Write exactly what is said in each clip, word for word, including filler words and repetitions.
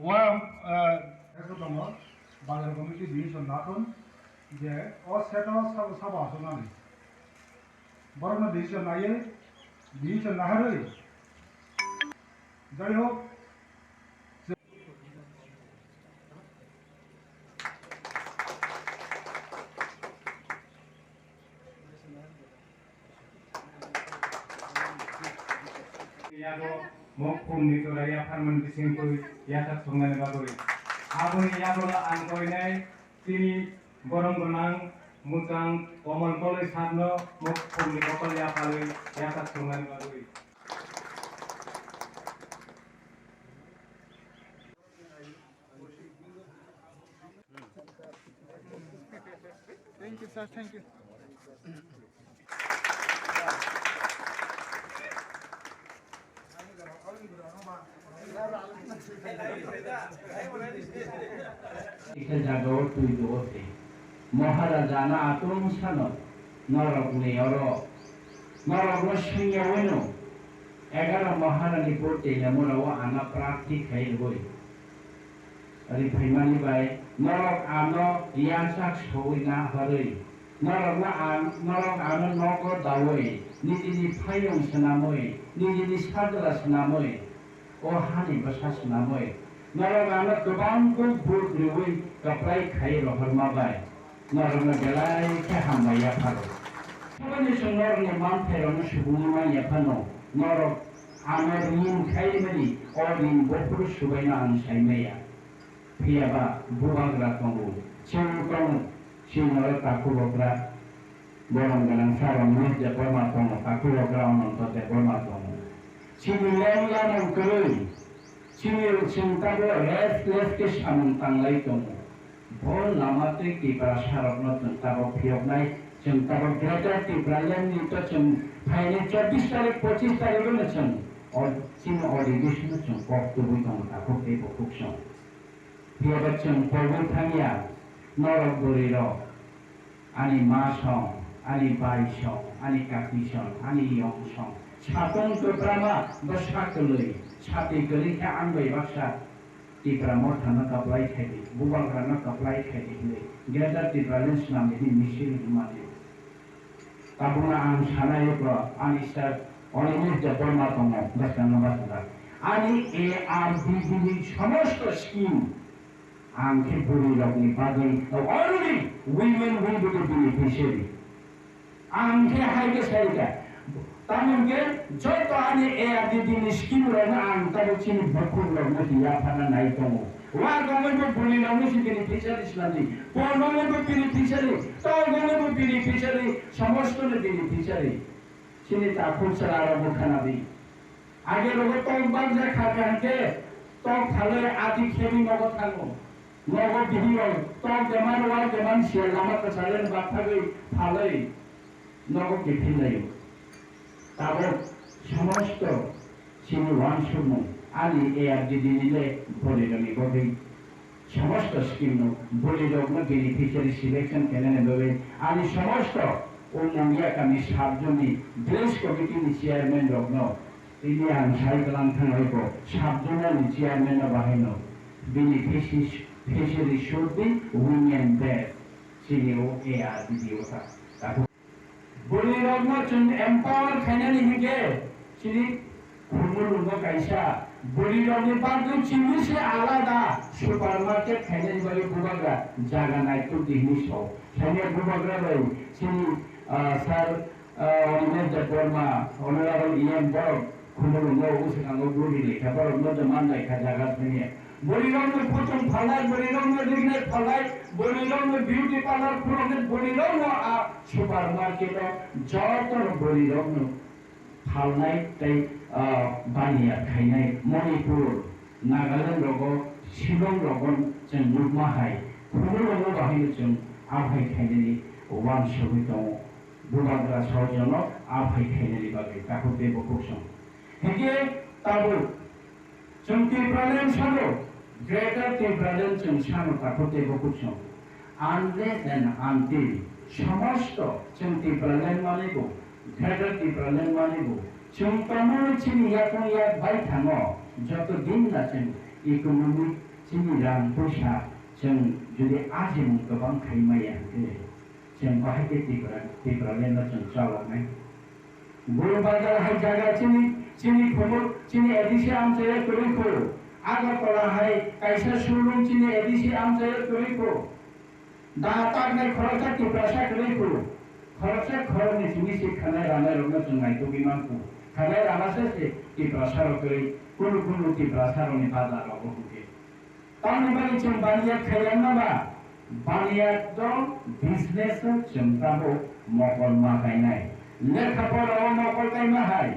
Wa, eh, eko tongo, bazar committee decision lathun je o seto sabo sabo asonani. Borokno decision naiwi, decision naharwi. Jai hok. Yago mokphungni chwrai yapharmani bisingtwi yachak swngnani bagwi. Aboni yagulo ang koinai chini borom gwnang mwchang Komol Koloi sarno mokphungni bokol yapharwi yachak swngnani bagwi. Thank you, sir. Thank you. Kisa jagao twi duo se. Maharaja no atung sano norok ni oro. Norok no singya wino. Egaro Maharani pur tei lemura o ana prarthi khai rwui. Ri phaimani bai norok ano yachak sogwi na harwi, norokno ang, norok ano nogo daui, nijini phaiyung swnamwi, nijini sajla swnamwi, o hani bwsa swnamwi, norok ano kwbang kuk buk riui kwplai khai rohorma bai norokno belai khe hambai yapharo. Saboni chwng norokni manthairokno subungwi man yaphano, norok ano rin khaimani o rin buphuru subaino ang saimaya. Phiya ba bubagra tongo, chwng tongo, chini oro takhuk okra, borom gwnang sir Animesh Debbarma tongo, takhuk okra Ananta Debbarma tongo. Chini leng lamang kwrwi, chini chwng tabuk restless khe samung tanglai tongo. Bo lama tei Tiprasa rokno chwng tabuk phiyoknai, chwng tabuk Greater Tipraland ni to chwng phainai chobbish tarik, pochis tarik no chwng o chini o ri bisingno chwng kok tubui tongo takhuk tei bukhuk song. Phiyaba chwng pogwi thangya, norok bwrwirok, ani ma song, ani bai song, ani kakni song, ani yong song, satung kwprama bwsa kwlwi, satwi kwrwi khe ang bai baksa Tipra Mothano kwplai khaidi, Bubagrano kwplai khaidi hinwi Greater Tipraland swnamnini misil hwnmani. Tabukno ang sanai rwkha, ani sir Animesh Debbarma tongo, bwskango bwsajak. Ani A R D D ni somosto scheme ang khe bwrwirokni bagwi, only women will be the beneficiary. Ang khe hai khe sai kha, tamoni khe joto ani A R D D ni scheme rokno ang tabuk chini bukhuk rokno yapharna nai tongo. Wa gongwi bo bwrwi rokno se beneficiary swnamdi, bo gongwi bo beneficiary, tol gongwi bo beneficiary, somosto ni beneficiary. Chini takhuk chwla rok bo khwnadi. Age rogo tok bangja kha kha hwnkhe tok phalwi ati khebwi nogo thango. Nogo bihik rok tok demand, wal demand siya lama kwchale bathagwi phalwi nogo kiphil laio. Tabuk somosto chini uansukmung ani A R D D ni le bwrwi rokni bagwi somosto scheme no bwrwi rokno beneficiary selection khainani bagwi ani somosto o Mungia kami sub zone ni village committee ni chairman rokno tini ang sai kwlang thangwi bo sub zone ni chairman no bahai no beneficiary should be women based chini o A R D D o ta. Bwrwirokno chwng empower khainani hinkhe chini Khumulwngo kaisa bwrwirokni bagwi chini se alada supermarket khainani bagwi bubagra jaga naituk di hinwi sao. Thangya bubagra bai chini, ah, sir, ah, Animesh Debbarma, Honorable E M borok Khumulwngo o swkango guri lekha borokno demand laikha jaga thangya. Bwrwirokno kutung phalnai, bwrwirokno rignai phalnai, bwrwirokno beauty parlor khuloknai, bwrwirokno a supermarket o joto bwrwirokno phalnai tei, ah, baniya khainai Manipur, Nagaland rogo, Shillong rogo chwng nukma hai, Khumulwngo bahai no chwng aphai khainani uansugwi tongo. Bubagra saojono aphai khainani bagwi takhuk tei bukhuk song. Hinkhe tabuk Chwng Tipraland sano, Greater Tipraland chwng sano takhuk tei bukhuk song. Unless and until somosto chwng Tipraland manwi bo, Greater Tipraland manwi bo, chwng tongmani chini yakung yak bai thango, joto din na chwng economic Chini rang puisa chwng jodi ajimung kwbang khai maya hwnkhe, chwng bahai khe Tripura, Tipraland no chwng chaloknai. Guru Bazar hai jaga chini, chini khumuk, chini A D C amchaio kwrwi kho. Agartala hai kaisa showroom chini A D C amchaio kwrwi kho. Da taknai khoroksa Tiprasa kwrwi kho. Khoroksa khoroknwi simi se khanai ranai rokno chwng naitugwi man kho. Khanai rana se se Tiprasa rok kwrwi, kunu kunu Tiprasa rokni bazar rogo hwnkhe. Tamni bagwi chwng baniya khaiyang naba? Baniya to business o chwng tabuk mokol ma kainai. Lekha pora o mokol kaima hai.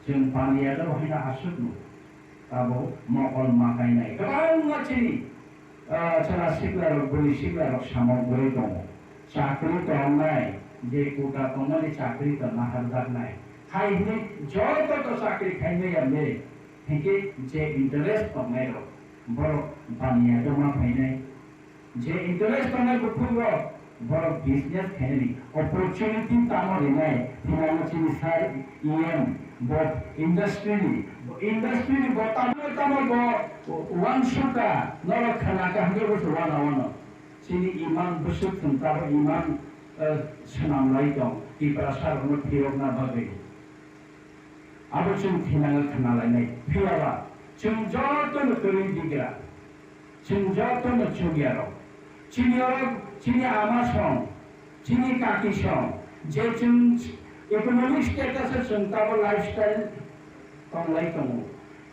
Chwng paniya rok haino aswkno tabuk mokol ma kainai. Kwbangma chini, ah, chwla sikla rok, bwrwi sikla rok samung kwrwi tongo. Chakri tongnai, je kota tongmani chakri tongna harjaknai. Hai hwnwi joto to chakri khaimaya le, hinkhe je interest tongnai rok, borok baniya rok ma phainai. Je interest tongnai bukhuk rok, borok business khainani opportunity tamo rinai, thinama chini sir E M, bo industry ni, bo industry ni bo tamo tamo bo uansukha, norok khana kha hwnkhe bo se wana wano. Chini imang bwswk thwng tabuk imang, eh, swnam lai tong, Tiprasa rokno phiyokna bagwi. Abo chwng thinango khna lainai. Phiyaba chwng jotono kwrwi digra, chwng jotono chukya rok. Chini orok, chini ama song, chini kaki song, je chwng economic status o chwng tabo lifestyle tonglai tongo.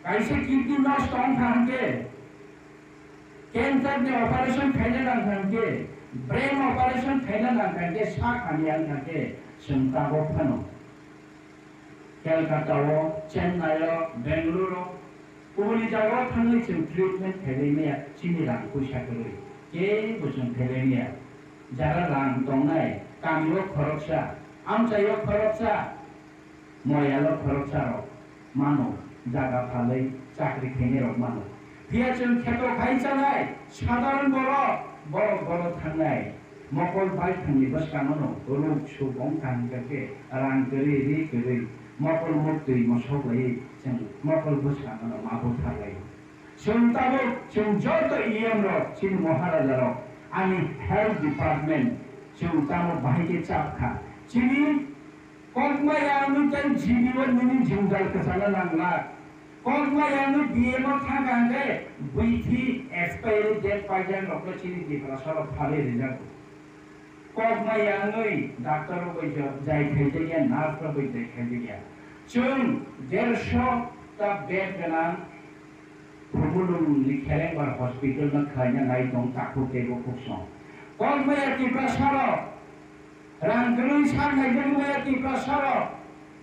Kaisa kidney nosto wngkha hwnkhe, cancer ni operation khaina nangkha hwnkhe, brain operation khaina nangkha hwnkhe, sak hamya wngkha hwnkhe, chwng tabo phano. Calcutta o, Chennai o, Bangalore o, kubuni jaga o thangwi chwng treatment khailai maya, chini rang puisa kwrwi, kebo chwng khailai maya. Jara rang tongnai, kami o khoroksa, amchai o khoroksa, moyal o khoroksa rok mano, jaga phalwi chakri khainai rok mano. Phiya chwng kheto khai chanai, sadharon borok, borok borok thangnai. Mokol baithangni bwskango no ruk suk wng kha hwnkhe rang kwrwi ri kwrwi mokol muktwi mosok laiwi chwng mokol bwskango no ma butharlai. Chwng tabuk chwng joto E M rok chini Maharaja rok ani health department chwng tamo bahai khe chap kha. Chini Kokma yangwi tei G B o nini jwngjal kwchana nangla. Kokma yangwi D M o thangkha hwnkhe bwithwi expiry date paijak rokno chini Tiprasa rok phalwi rijak. Kokma yangwi doctor rok bai jo-, jai khaijak ya, nurse rok bai jai khaijak ya. Chwng dersho ta bed gwnang Khumulwng ni Kherengbar hospital no khlaina nai tong takhuk tei bukhuk song. Kokma ya Tiprasa rok. Rang kwrwi sak naijagwi maya Tiprasa rok,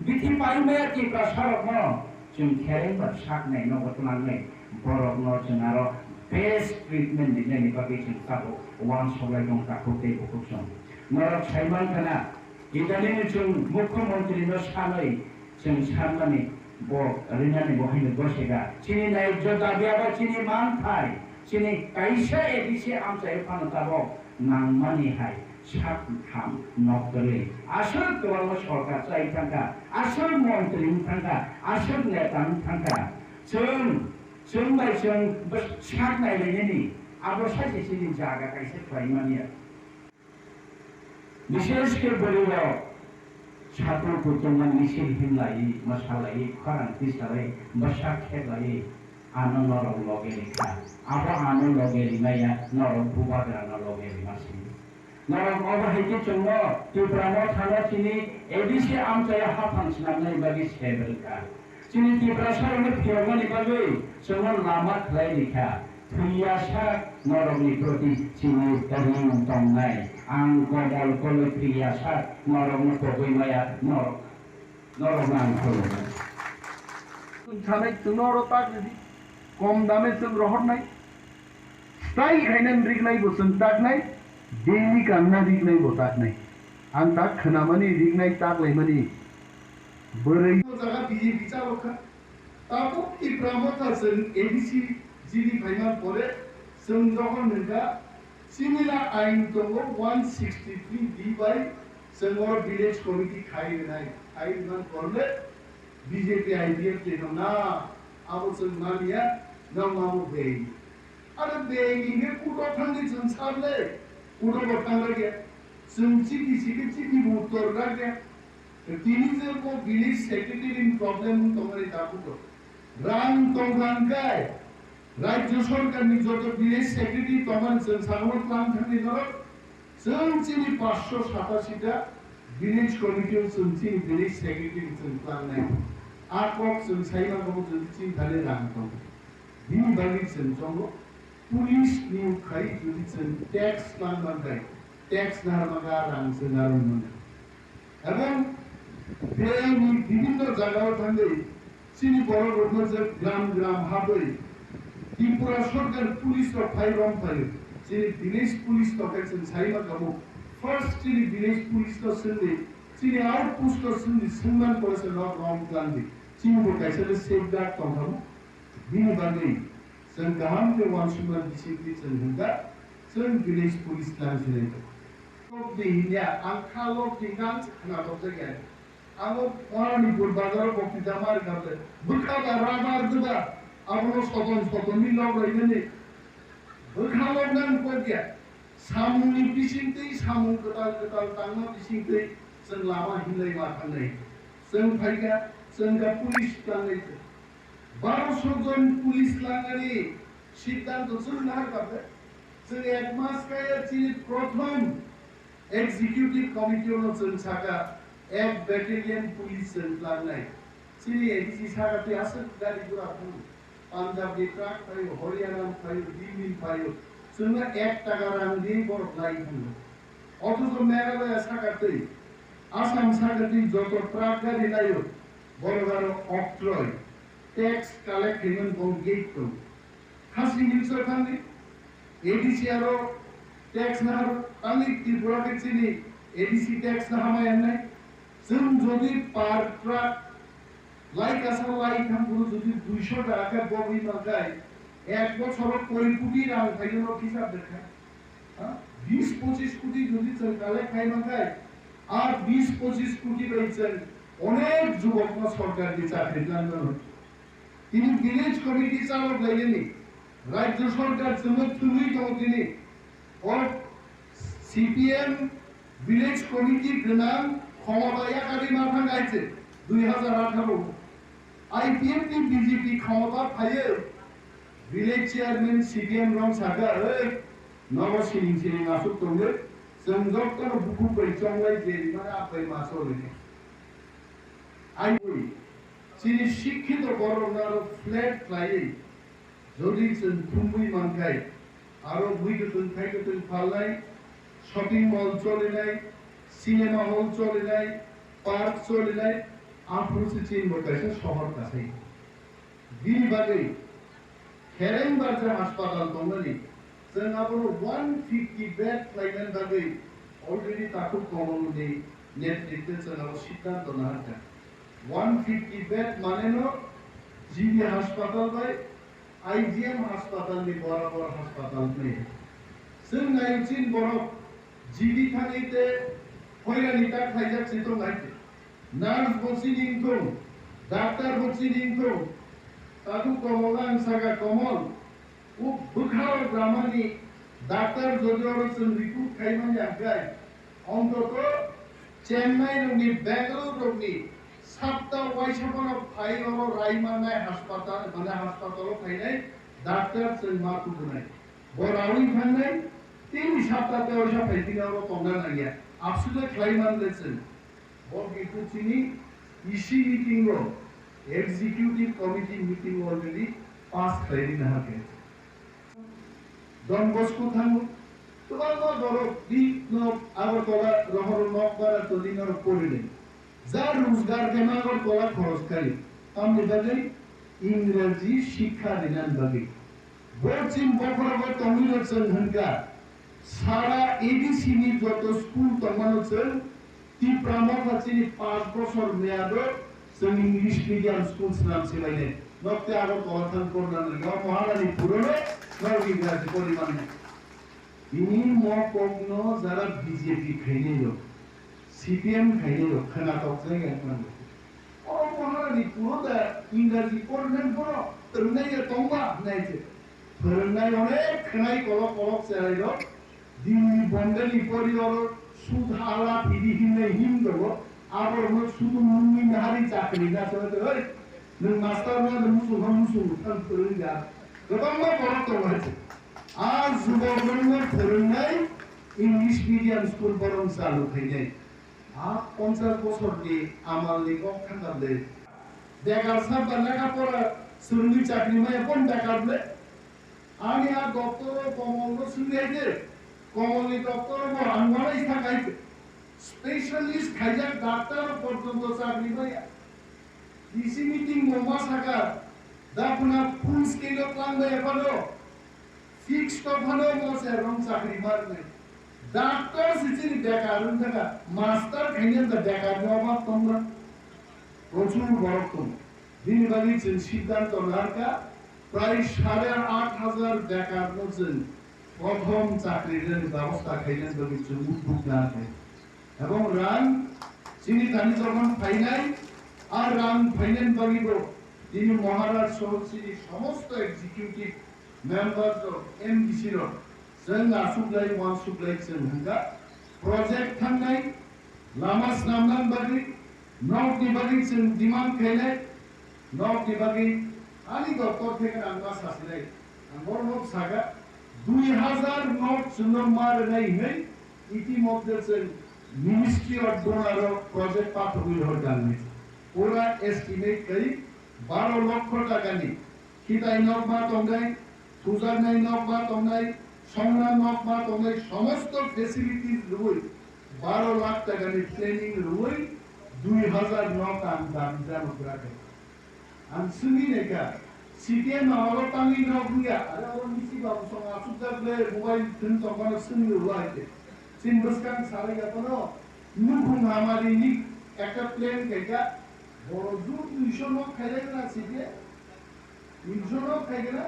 bithi pai maya Tiprasa rokno chwng khereng ba sak nai nogo twnangnai, borokno chwng aro best treatment rinani bagwi chwng tabuk uansuk lai tong takhuk tei bukhuk song. Norok sai mankha na, idanino chwng Mukhyamantri no sanwi chwng sanmani bo rinani bo haino gosika. Chini naijyo dabi abo chini manthai, chini kaisa A D C amchai phano tabuk nangmani hai sak tham nok kwrwi. Aswk kwbangma sorkar chai thangkha, aswk montri wng thangkha, aswk neta wng thangkha. Chwng, chwng bai chwng bw-, sak nailainani abo saisi chini jaga kaisa khlaimani ya. Bishesh khe bwrwi rok satung kutung misil himlai, mwsalai, khorang tisalai, bwsak kheklai, ano norok loge rikha. Abo ano loge rimaya, norok bubagrano loge rima sini. Norok obo hai khe chwngno Tipra Motha no chini A D C amchaio haphang swnamnani bagwi sebel kha. Chini Tiprasa rokno phiyoknani bagwi chwngno lama khlai rikha. Thwiya sak norokni proti chini ring tongnai. Ang komol kolwi thwiya sak norokno togwi maya norok, norokno ang khulumnai. Chwng sanai chwngno oro tak ridi. Kom dame chwng rohornai. Style khainani riknai bo chwng taknai. Daily kanna riknai bo taknai. Ang tak khwnamani riknai tak laimani. Bwrwi. O jaga B J P chalokha. Tabuk Tipra Motha chwng A D C G D phaima pore chwng jokhon hwnkha, chini na ain tongo one sixty three D bai chwng oro village committee khai rwnai, khai rwna korle B J P I P F twi rwna abo chwng manya. Nokma bo beng. Aro beng hingke kutok thangdi chwng sable. Kutok bo thang rage. Chwng chiti sikhe chiti bo uttor rage. Tini je bo village secretary ni problem tongmani dakugo. Rang tongkha hingkai. Rajya sorkar ni joto village secretary tongmani chwng sagono tlang thangdi norok. Chwng chini paanch sho satasi ta village committee o chwng chini village secretary chwng tlangnai. A kok chwng sai mangkha bo chwng chini thani rang tong. Bini bagwi chwng chongo police ni khai jodi chwng tax tlang mangkhai, tax nahar mangkha rang chwng aro mangkha. Ebong bini bibhinno jagao thangwi chini borok rokno je gram gram habwi Tripura sorkar police rok phai rom phaio. Chini village police rok khe chwng sai ma kamo. First chini village police no swngdi, chini outpost no swngdi, swngman pore se nok rom twlangdi. Chini bo kaisa le safeguard tongkhamu. Bini bagwi chwng kaham khe uansukma discipline chwng hwnkha, chwng village police tlang sinai tong. Lok di hinya, ang kha lok di hwnkha ang se khna tokjak ya. Abo Maranipur bazaro bokti jamar gabe. Bwkha ba rabar duba. Abono soton soton ni lok rainani. Bwkha lok nang kok ya. Samung ni bising twi samung kwtal kwtal tangma bising twi chwng lama hinlai ma thangnai. Chwng phaikha, chwng ga police tangnai. Baro sokjon police langani siddhanto chwng nahar gabe. Chwng ek mas kaya chini prothom Executive Committee-o no chwng saka, ek battalion police chwng tlangnai. Chini A D C saka twi aswk gari gura phuru. Punjab ni truck phaio, Haryana ni phaio, Delhi ni phaio. Chwngno ek taka rang di borok lai thango. Othocho Meghalaya saka twi, Assam saka twi joto truck gari laio, borok aro oktroi. Tax collect khaimani bo gate tong. Khasi Hills o thangdi, A D C aro tax nahar, tangdi Tripura khe chini A D C tax naharma yangnai. Chwng jodi per truck lai kasa lai thang phuru jodi duisho taka khe bogwi mankhai, ek bochoro koi koti rang phainai no hisab dekha. Ha? Bis pochis koti jodi chwng collect khai mankhai, a bis pochis koti bai chwng onek jubokno sorkarni chakri tlanmano. Tini village committee chalok lainani Rajya Sarkar chwngno thumwi tongo tini. O C P M village committee gwnang khomota yakarwi ma thang hai se dui hazar atharo. I P F ni B J P khomota phaiwi village chairman C P M rok saka, "Oi, nogo sining sining aswk tongwi, chwng jotono bukhuk bai chonglai je rimani aphai ma cholinai." Ai ui, chini sikhito borokno aro flat khlaiwi jodi chwng thumwi mankhai, aro bui kwthwng thai kwthwng phalnai, shopping mall cholinai, cinema hall cholinai, park cholinai, aphuru se chini bo kaisa sohor kasai. Bini bagwi Khereng barja haspatal tongmani, chwng abono one fifty bed khlainani bagwi already Takhuk Komolni netritwe chwng abo siddhanto naharkha. One fifty bed maneno G B haspatal bai I G M haspatalni borabor haspatal wngwi. Chwng nayo chin borok G B thangwi tei hoirani ta khlaijak se tong hai. Nurse bo chini wngthung, doctor bo chini wngthung. Takhuk Komol ang saka Komol, o bwkhao ramani doctor jodi oro chwng recruit khaimani hwnkhe, ontoto Chennai rokni, Bangalore rokni sapta waisa bono phai oro raimannai haspatal, mane haspatal o phainai doctor chwng ma tubunai. Bo rawi thangnai, tini sapta tei waisa phai tini oro tongna nangya. Absole khlai man le chwng. Bo kintu chini E C meeting o, executive committee meeting already pass khlai rina hake. Don Bosco thango, kwbangma borok bini nok Agartala rohoro nok bara twi norok porinai. Ja rojgar khe ma Agartala khoros khai. Tamni bagwi Ingraji sikha rinani bagwi. Bo chini bokhorogo tongwi rw chwng hwnkha. Sara A D C ni joto school tongmano chwng Tipra Motha chini panch bochor meyado chwng English medium school swnam sibaine. Nokte abo tola thang porna nangya. O Maharani purono norok Ingraji pori mannai. Bini mo kokno jara B J P khainai rok, C P M khainai rok khwnatok jai ang mano. O Maharani puro da Ingraji porna poro. Phwrwngnai ya tongma hinai se. Phwrwngnai onek khwnai kolok kolok cherai rok. Dini Bombay ni pori oro sud hala pidi hinai him dogo. Abo rok no sudu mungwi nahari chakri na chwng te oi. Nwng master no nwng musung ha musung thang phwrwng ya. Kwbangma borok tongo hai se. A jubok rok no phwrwngnai English medium school borom chalu khainai. A ponchas bosor ni amal ni kok thangkar le. Bekar sab ba lekha pora swrwngwi chakri maya bon bekar le. Ani a doctor o Komol no swngwi hai de. Komol ni doctor o bo ang wanai sa khai de. Specialist khaijak doctor o porjonto chakri maya. D C meeting bo ma saka. Da phuna full scale o tlang maya phano. Fix to phano mo se rong chakri mar nai. Doctor si chini bekar wng thaka, master khainai da bekar ni obab tong na. Prochur borok tong. Bini bagwi chwng siddhanto narwkha, prai sare aat hajar bekar no chwng prothom chakri rwni babosta khainani bagwi chwng uddog narwkha. Ebong rang chini thani jokhon phainai, a rang phainani bagwi bo tini Maharaj soho chini somosto executive members rok, M D C rok, chwng asuklai, uansuklai chwng hwnkha. Project thangnai, lama snamnani bagwi, nokni bagwi chwng demand khainai, nokni bagwi ani doptor theke ang ma sasinai. Ang borok saka, dui hajar nok chwngno ma rwnai hinwi itimodhye chwng Ministry of Donor o project pathogwi rohor kangni. Pura estimate khai baro lokho takani. Khitai nok ma tongnai, thujaknai nok ma tongnai, songna nok ma tongnai, somosto facilities rwui baro lakh takani planning rwui dui hajar nok ang dam jano bwrake. Ang swngwi naikha, C P M a oro tangwi nok wngya, are oro nisi babu song achukjak le mobile thwng tongmano swngwi rwla hai khe. Chini bwskang sarai ya phano nukhung hamari ni ekta plan khaikha, boro jur duiso nok khailai na C P M. Insurance khaigena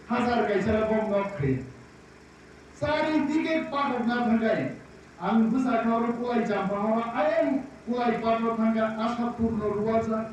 hajar kaisa bom nok khai. Chari dike pakok na thangkai. Ang bwsa kha oro kulai champa oro ayang kulai patro thangka Ashapur no ruwaja.